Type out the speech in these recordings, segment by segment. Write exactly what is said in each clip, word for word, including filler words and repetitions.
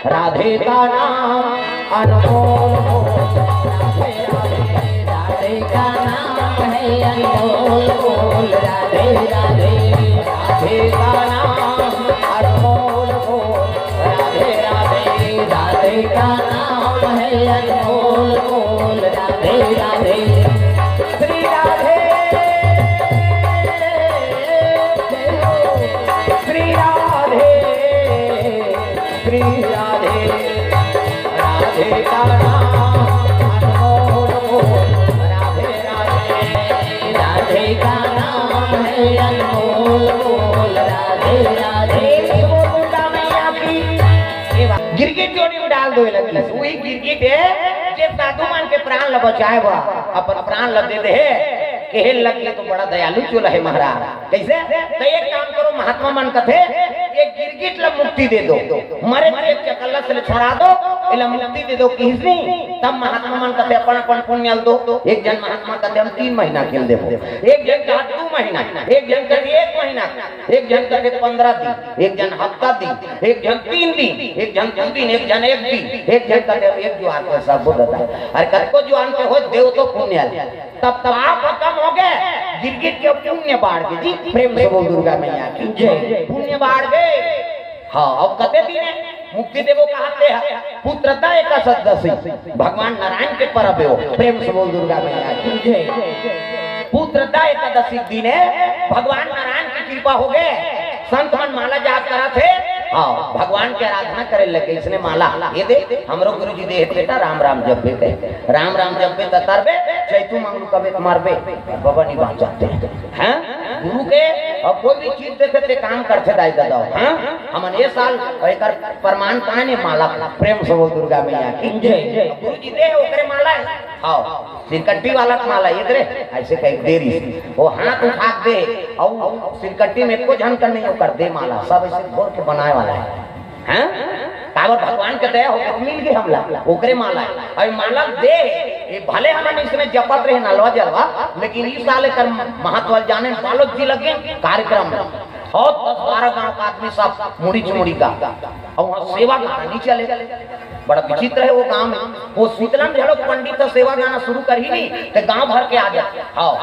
राधे का नाम अनमोल मोल, राधे राधे। राधे का नाम है अनमोल मोल, राधे राधे। राधे का नाम अनमोल मोल, राधे राधे। राधे का नाम है अनमोल मोल, राधे राधे। श्री राधे, श्री राधे। श्री राधे। राधे का नाम अनमोल मोल, राधे राधे। राधे का नाम है अनमोल मोल, राधे राधे। बोल दुर्गा मैया की। गिरगिट जोड़ी में डाल दो, लगी वही गिरगिट है जे साधु मन के प्राण ल बचाए बा, अपन प्राण ल दे दे। कहे लगी तो बड़ा दयालु चोला है महाराज। कैसे? तो एक काम करो, महात्मा मन कथे, एक गिरगिट ला मुक्ति दे दो, मरे मरे चकल्ला से छोड़ा दो, एला मुक्ति दे दो, किसी। तब महात्मा मन कथे अपन अपन पुण्य ल दो। एक जन महात्मा कथे हम तीन महीना के ल देबो, एक जन कथे दू महीना, एक जन कथे एक महीना, एक जन कथे पंद्रह दिन, एक जन हफ्ता दिन, एक जन तीन दिन, एक जन दू दिन, एक जन एक दिन, एक जन कथे एक जुआर के सब ददा। अरे कतको जुआर के हो देव तो पुण्य ल तब पाप खत्म हो गए, गिरगिट के पुण्य बाढ़ गए जी। प्रेम से बोल दुर्गा मैया की जय। पुण्य बाढ़ गए। हाँ, अब कते दिन है? मुक्ति देवो कहते हैं पुत्रदा एकादशी, भगवान नारायण के परब हो। प्रेम से बोल दुर्गा मैया की जय। पुत्रदा एकादशी दिन है, भगवान नारायण की कृपा हो गए। संत मन माला जाप करा थे, हाँ, भगवान की आराधना करे लगे। इसने माला ये दे, हमरो गुरु जी दे बेटा, राम राम जब बेटे, राम राम जब बे ततर बे, चैतू मंगलू कबे मार बे, बाबा नहीं बाँच जाते हैं। हाँ? गुरु के और कोई भी चीज देखे ते काम करते दाई दादा। हाँ? हमन ये साल एकर प्रमाण पाए ने माला। प्रेम से बोल दुर्गा मैया की जय। गुरु जी दे ओकरे माला है। हाँ, सिरकट्टी वाला के माला ये दे, ऐसे कह दे रही। वो हाथ उठा के दे और सिरकट्टी में एको झन का नहीं ओकर दे माला, सब ऐसे घोर के बनाए वाला है। हैं? काबर भगवान के दया होके मिल गए हमला, ओकरे माला है। और माला दे, ये भले हमन इसने जपत रहे नलवा जलवा, लेकिन इस साल एकर महत्व जाने बालोद जी लगे कार्यक्रम में। और दस बारह गांव का आदमी सब मुड़ी चुमुड़ी का। और वहाँ सेवा कहानी चले। बड़ा विचित्र है वो गांव में। वो शीतलम झलक पंडित तो सेवा गाना शुरू कर ही नहीं, तो गांव भर के आ जाते। हाँ,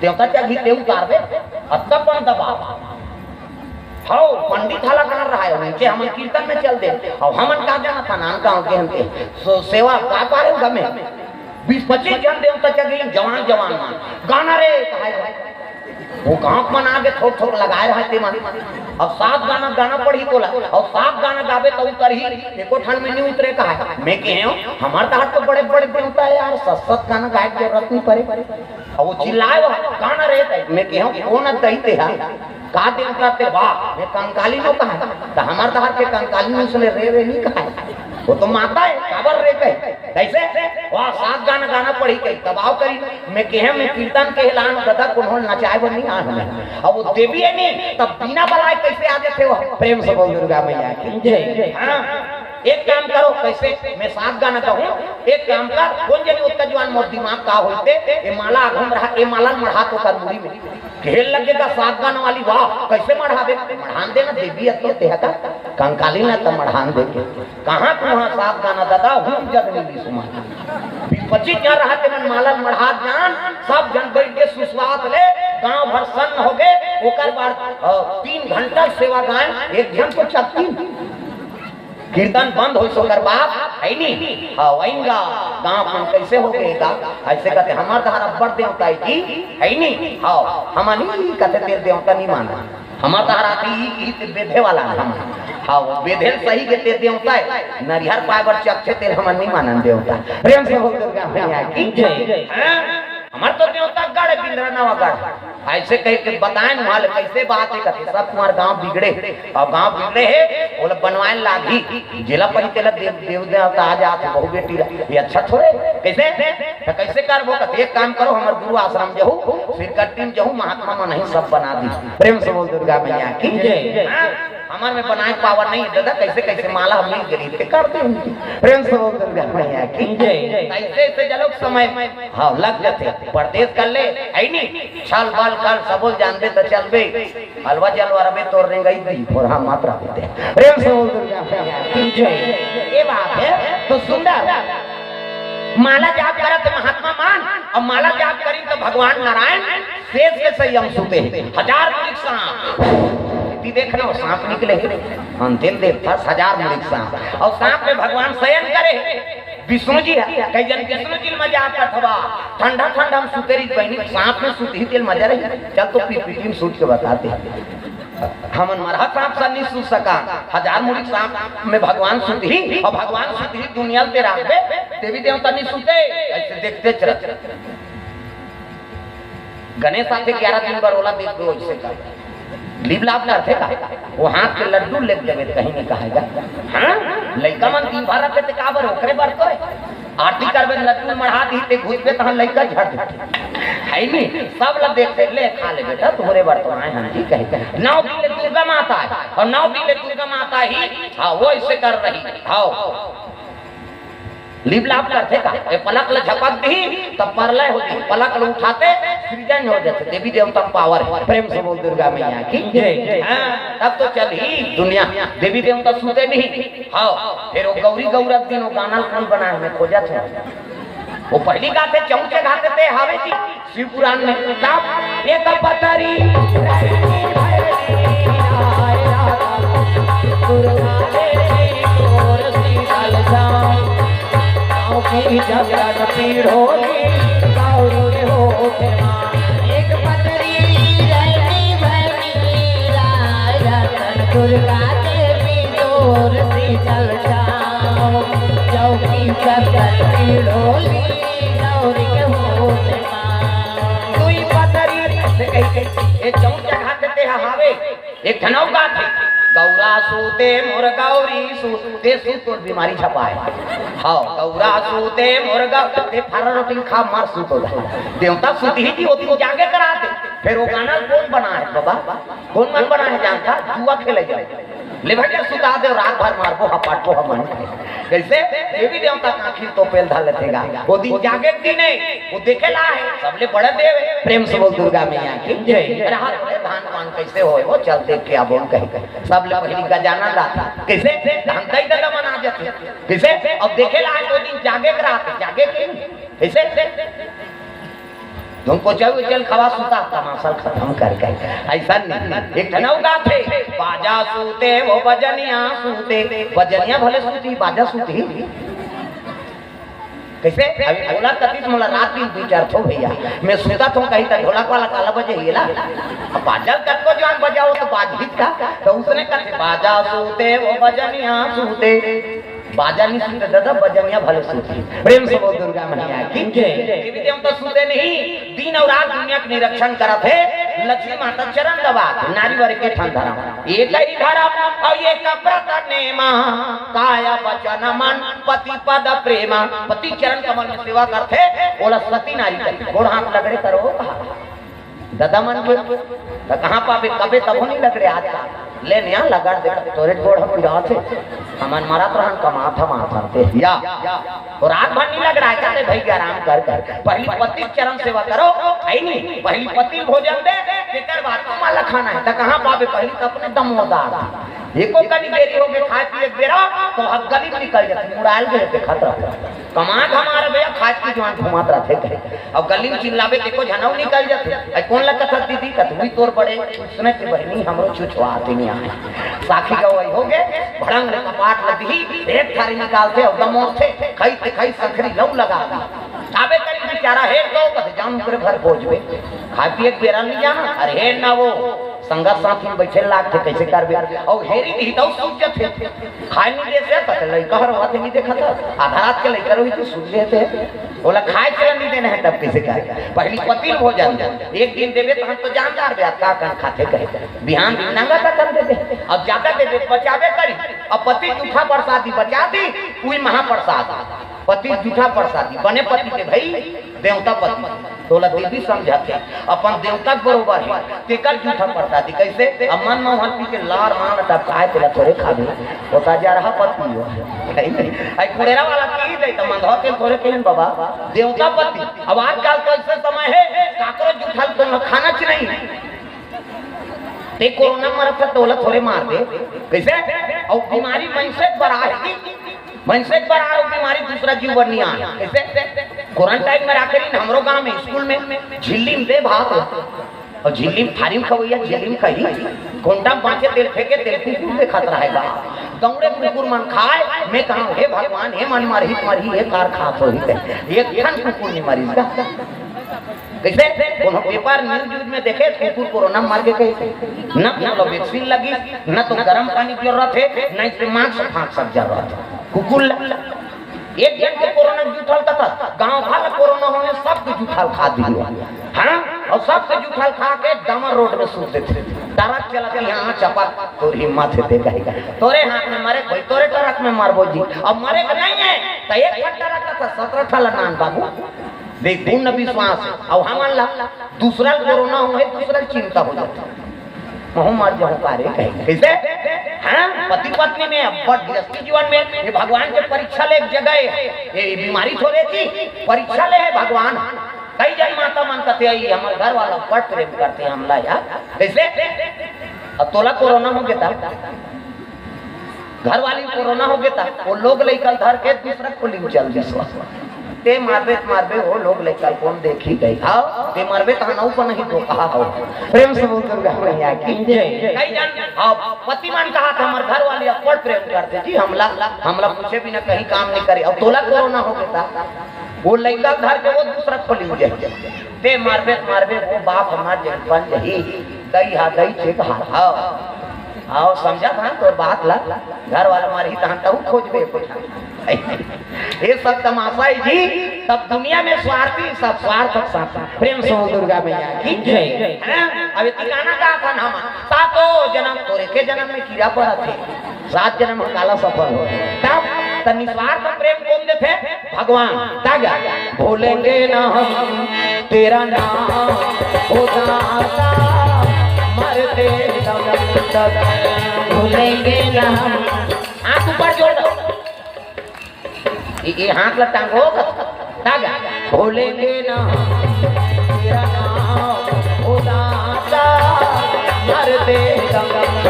देवता क्या घी ते उतार दे, अब तब बन दबा। हौ, पंडित हला कहाँ रहा है, उनके हमन कीर्तन में चल दे। और हमन का जाना था, नान गाँव के हमके। सो सेवा का पारे गमे। बीस पच्चीस जन देवता चल गई, जवान, जवान मन। गाना रे, कहा है। वो गाँव मन आगे थोक थोक लगाए रहा ते मन। अब सात गाना गाना पड़ी तोला, और सात गाना गावे तो उतरही, एको ठन में नहीं उतरे कहा है। मैं कहे हूँ, हमारे तहत तो बड़े बड़े देवता है यार, सत सत गाना गाए के जरूरत नहीं पड़े। अब वो चिल्लाए, वो गाना रे, मैं कहे हूँ, कौन दही ते हा? का देवता ते? वाह, मैं कंकाली नो कहा, तो हमार तहर के कंकाली नो इसने रे रे नहीं कहा। वो तो माता है, काबर रे कहे। कैसे? वाह, सात गाना गाना पड़ी कही, दबाव करी। मैं कहे, मैं कीर्तन के लान गदा कोनो नचाए वो नहीं आन में। अब वो देवी है नहीं, तब बिना बलाए कैसे आ जाते हो? प्रेम से बोल दुर्गा मैया की जय। हाँ, एक काम करो, कैसे? मैं सात गाना कहूँ, एक काम कर, कौन जनी उत्ता जुआन मोर दिमाग का होते, ये माला घूम रहा, ये माला मढ़ा तो कर मुड़ी में। घेर लगेगा सात गाना वाली, वाह, कैसे मढ़ावे? मढ़ान देना, देवी अतो तेहका, कंकाली ना त मढ़ान दे के। कहाँ तू वहाँ सात गाना दादा, हूँ जग नहीं सुमा। बीस पच्चीस जन रहा ते मन माला मढ़ा जान, सब जन बैठ के सुस्वात ले, गांव भर सन्न हो गए। ओकर बाद, अ, तीन घंटा सेवा गायन, एक जन को चकती। कीर्तन बंद होइस ओकर बाद, है नी? हाँ, वहीं गा, गाँव मन कैसे हो गए गा? ऐसे कहते, "हमार तहार अब्बड़ देवता है जी, है नी?" हाँ, हम नहीं कहते, "तेरे देवता नहीं माना, हमार तहार आती ही, ही ते बेधे वाला है हम।" हाँ, वो बेधे सही के तेरे देवता है, नरिहर पाए बर चकथे तेरे हम नहीं मानन देवता। प्रेम से बोल दुर्गा मैया की जय। हाँ? हमार तो देवता गढ़ है, बिंद्रा नवा गढ़। ऐसे कह के बताएं वहाँ ले, कैसे बात है, कहते सब तुम्हार गांव बिगड़े, और गांव बिगड़े है, वो लोग बनवाए लागी, जेला पही तेला देव, देव देवता आ जात, बहू बेटी ला, ये अच्छा थोड़े, कैसे? तो कैसे करबो? कहते एक काम करो, हमार गुरु आश्रम जहू, सिरकट्टी में जहू, महात्मा मन ही सब बना दी। प्रेम से बोल दुर्गा मैया की जय। हाँ? हमर में बनाए के पावर नहीं है दादा, कैसे कैसे माला हम मिल गरीब के कर दे। प्रेम से बोल दुर्गा मैया की जय। ऐसे ऐसे जलोक समय हाँ लग जाते, परदेस कर ले, है नी? छल बल कल सबो ल जानबे त चलबे, हलवा जलवा रबे तोर रेंगई दी, फोरहा मात्रा देते। प्रेम से बोल दुर्गा मैया की जय। ये बात है तो सुंदर माला जाप करत महात्मा मान, और माला जाप करी तो भगवान नारायण शेष के संयम सुते हैं। हजार मुड़ी सांप। यदि देखना हो, सांप निकले हैं। अंतिम देवता हजार मुड़ी सांप। और सांप में भगवान शयन करे। विष्णु जी है, कई जन विष्णु जी में जाप करत हवा। ठंडा ठंडा हम सुते रही बहनी, सांप में सुते ही तेल मजा रही। चल तो पीपीटी में सूत के बताते हैं। हमन मरहा सांप सा नहीं सूत सका। हजार मुड़ी सांप में भगवान सुत ही, और भगवान सुत ही दुनिया ते राखबे, देवी देवता नहीं सुते, ऐसे देखते चल। गणेश आथे ग्यारह दिन बर ओला देख दो, ऐसे कर। लिप लाप करथे का? वो हाथ के लड्डू लेप देबे, कहीं नहीं कहेगा। हाँ? लइका मन दिन भर रहते ते का बर ओकरे बर तो है। आरती करबे, लड्डू मढ़ा दी, ते घुसबे, तहाँ लइका झड़ देथे। है नहीं? सब ला देखते, "ले, खा ले बेटा, तुम्हारे बर तो आए हम जी," कहे। नौ दिन ले दुर्गा माता है, और नौ दिन ले दुर्गा माता ही, हाँ, वो ऐसे कर रही। हाँ। लिप लाप करथे का? ए पलक ल झपक दी, तब परलय हो दी। पलक ल उठाते, सृजन हो जाते। देवी देवता पावर है। प्रेम से बोल दुर्गा मैया की जय। हाँ, तब तो चल ही दुनिया। देवी देवता सुते नहीं। हाँ, फिर वो गौरी गौरव दिन वो गाना ल कौन बनाए, मैं खोजत हूँ। वो पहली गाते चौंचे घाते ते हावे जी। शिव पुराण में तब एक पतरी रहनी भैरी आय राधा, दुर्गा देवी तोर शीतल छाँव। गाँव की जगरन पीढ़ोली गौरी होत माँ। एक पतरी रहनी भैरी आय राधा, दुर्गा देवी तोर शीतल छाँव। चौकी जगरन पीढ़ोली गौरी होत माँ। दुई पतरी से कही, कही, ये चौक जगह देते हैं, हावे। एक ठन अउ गाथे, "गौरा सूते मोर गौरी सूते सूत तोर बीमारी छपाए।" हाँ, "गौरा सूते मोर गौ-," ते फरा रोटी खा मार सूत हो जा। देवता सूत ही की होती जागे कराते। फिर वो गाना कौन बना है बाबा? कौन मन बना है जानता? जुआ खेले जाए। ले भैया सुता दे, रात भर मारबो, हपाटबो हमन। कैसे? देवी देवता का आखिर तो पेल धर लेते गा। वो दिन जागे के दिन है, वो देखे ला है, सबले बड़े देव है। प्रेम से बोल दुर्गा मैया की जय। अरे हाथ में धान पान कैसे होए, वो चल देख के आबो कहे। सबले पहली गजानन ला था। कैसे? धान दई ददा मना जाते। कैसे? अब देखे ला है, वो दिन जागे के रात, जागे के नहीं। कैसे? तुमको चाहे चल खवा सुता, तमाशा खत्म कर गए। ऐसा नहीं। एक ठन अउ गाथे, "बाजा सूते वो बजनिया सूते।" बजनिया भले सूती, बाजा सूती। कैसे? अभी ढोलक कतिस मोला रात दिन विचार थो भैया। मैं सुता थो कहीं त ढोलक वाला काला बजे हिला। अब बाजा कतको जवान बजाओ तो बाजही का। तो उसने कथे, "बाजा सूते वो बजनिया सूते।" बाजा नहीं सूते दादा, बजनिया भले सूते। प्रेम से बोल दुर्गा मैया की जय। देवी देवता सूते नहीं, दिन और रात दुनिया के निरीक्षण करत है। लक्ष्मी माता चरण दबात, नारी बर के ठन धरम, एक ही धरम और एक व्रत नेमा, काय वचन मन पति पद प्रेमा। पति चरण कमल में सेवा करथे, ओला सती नारी कथे। गोड़ हाथ लगड़े करो, ददा मन के, त कहाँ पाबे, कबे तभो नहीं लगड़े आज का। ले नया लगड़ दे, तोरे गोड़ हम पिरात हे। हमन मरत रहन, कमात हम आथन ते। या, तो रात भर नहीं लगड़ाए, चले भाई के आराम कर कर। पहली पति के चरण सेवा करो, है नहीं? पहली पति ल भोजन दे, तेकर बाद तो माला खाना है। त कहाँ पाबे, पहली तो अपने दमोदार थी। एको कनी देरी हो गए खाए पिए के बेरा, तो हक गली में निकल जाती, मुड़ायल गए थे खतरा। कमा धमा रहे भैया, खाए की जवान घुमात रहते थे। अब गली में चिल्लाबे, देखो झनऊ निकल जाते। "अरे कौन लगत हस दीदी?" "कत हुई तोर बड़े, उसने के बहनी हमरो छुछुआते नहीं आए।" साखी गवाही हो गए, भड़ंग ने कपाट लग ही, एक थारी निकालते और दमोरते, खाई ते खाई सखरी लऊ लगा दी। काबे करी बेचारा, हेर दो, कत जाऊं तेरे घर पहुंचबे। खाए पिए के बेरा नहीं जाना, अरे हेर ना वो। संगत साथी में बैठे लागथे, कैसे करबे? अउ हेरी दिही तउ सूझ जथे। खाए नहीं दे से, त लइका हर होवत हे, नहीं देखत हे। आधा रात के लइका रोही तो सूझ लेथे। ओला खाए चला नहीं देना है, तब कैसे करे? पहली पति ल भोजन दे। एक दिन देबे, तहन तो जानदार बे, का कन खाथे कहे। बिहान दिन नंगा तकन देबे। अब ज्यादा देबे, बचाबे करी। अब पति जूठा प्रसादी बचा दी, उही महाप्रसाद। पति जूठा परसादी, बने पति के भई देवता पति। तोला देवी समझत हे, अपन देवता के बरोबर हे, तेकर जूठा परसादी। कइसे? अब मन म ओहर पी के लार मार टपकाए, तेला थोरे खाबे, ओता जरहा पति हो। आई कुड़ेरा वाला की दे त मंदहा के थोरे केहेन बाबा, देवता पति। अब आजकल तो अइसे समय हे, काकरो जूठा ल तो खाना च नहीं। ते कोरोना मरत हे, तोला थोरे मार दे। कइसे? अउ बीमारी मनसे बर आही, मनसे बर आही, बीमारी दूसरा जीव बर नहीं आही। कइसे? क्वारंटाइन में राखे रहिन हमरो गांव में, स्कूल में, झिल्ली में दे भात ला। अउ झिल्ली में थारी में खवइया, झिल्ली में खही। कोंटा में बांचे तेल फेंके, तेल कुकुर देखत रहे गा। दौड़े कुकुर मन खाए, मैं कहूं, "हे भगवान, हे मन मरही, मरही, हे कार खात होही ते। एक ठन कुकुर नहीं मरिस गा।" कइसे? कोनो पेपर, न्यूज व्यूज में देखे, कुकुर कोरोना में मर गे कहिके? न कोनो ल वैक्सीन लगिस, न तो गरम पानी के जरूरत हे, न इसे मास्क फास्क सब जरूरत हे। कुकुर ल एक झन के कोरोना जूठा ल तथा गांव भर ल कोरोना होने, सबके जूठा ल खा दियो। हाँ, अउ सबके जूठा ल खा के डामर रोड में सूत देथे। ट्रक चलत हे, हाँ, चपा, तोर हिम्मत हे, ते कहेगा, "तोरे हाथ में मरे, कोई तोरे ट्रक में मरबो जी।" अब मरे के नहीं हे, त एक ठन ट्रक का त सतरह ठन ल नान बाबू। देख, पूर्ण विश्वास हे। अउ हमन ला दूसरा ल कोरोना होहे, दूसरा ल चिंता हो जाथे। महूं मर जाहूं का रे कहे। कइसे? हाँ, पति पत्नी में, अब गृहस्थी जीवन में, ये भगवान के परीक्षा ले एक जगह हे। ये बीमारी थोरे थी, परीक्षा ले हे भगवान। कई झन माता मन कथे, "अई, हमर घर वाला बड़ प्रेम करथे हमला यार।" कइसे? अब तोला कोरोना हो गे त, घर वाली कोरोना हो गे त, वो लोग लइका ल धर के दूसरा खोली में चल दिस। ते मरबे त मरबे, वो लोग लइका ल कोन देखही गा? हाँ, ते मरबे त हनऊ पर नहीं तो कहा हो। प्रेम से बोल दुर्गा मैया की जय। कई झन, हाँ, पति मन कहत हे, "हमर घर वाली अब्बड़ प्रेम करथे जी, हमला, हमला पूछे बिना कहीं काम नहीं करे।" अब तोला कोरोना हो गे त, वो लइका ल धर के वो दूसरा खोली में जाही। ते मरबे त मरबे, वो बाप हमार जेन बन जाही, दई हा दई चेक हा। आओ, समझत हन तोर बात ला, घर वाला मरही तहन तहू खोजबे कुछ। ये सब तमाशा हे जी, तब दुनिया में स्वार्थी, सब स्वार्थ के साथ। प्रेम से बोल दुर्गा मैया की जय। हैं? अब ये ठिकाना का था ना, सातों जन्म तोरे के जन्म में कीड़ा पड़ा थे। सात जन्म हम काला सफल हो। तब त निस्वार्थ प्रेम कोन देथे? भगवान। तागा, "भूलेंगे ना हम तेरा नाम, ओ दाता, मरते दम तक।" भूलेंगे ना हम। हाथ ऊपर जोड़ दो। ये, ये हाथ ला टांगो। तागा, "भूलेंगे ना हम तेरा नाम, ओ दाता, मरते दम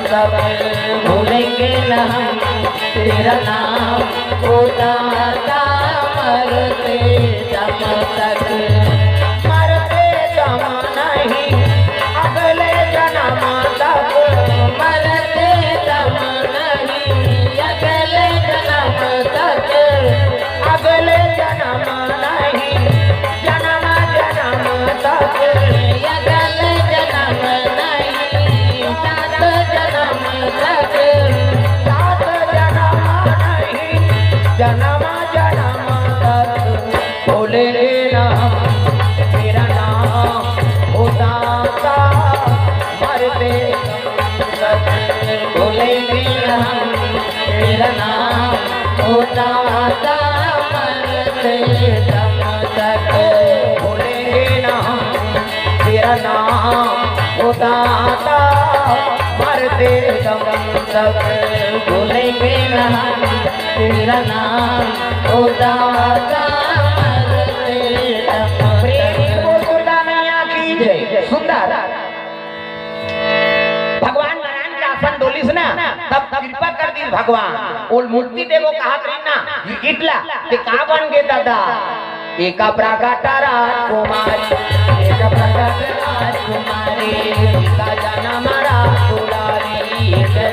तक।" भूलेंगे ना हम तेरा नाम, ओ दाता, मरते दम तक। मरते दम नहीं, अगले जन्म तक। मरते दम नहीं, अगले जन्म तक। अगले जन्म नहीं, जन्म जन्म तक। अगले जन्म नहीं, सात जन्म तक। सात जन्म नहीं, जन्म जन्म तक। भूलेंगे ना हम तेरा नाम, ओ दाता, मरते दम तक। भूलेंगे ना हम तेरा नाम, ओ दाता, मरते दम तक। भूलेंगे ना हम तेरा नाम, ओ दाता, मरते दम तक। भूलेंगे ना हम तेरा नाम, ओ दाता, मरते दम तक। प्रेम से बोल दुर्गा मैया की जय। सुंदर। भगवान नारायण के आसन डोलिस ना, तब कृपा कर दिस भगवान। ओला मूर्ति देवो कहत रहिन ना, गिरगिट ला, ते का बन गे दादा? एक प्रगट राजकुमारी, एक प्रगट राजकुमारी, एक जन्म राजकुमारी, एक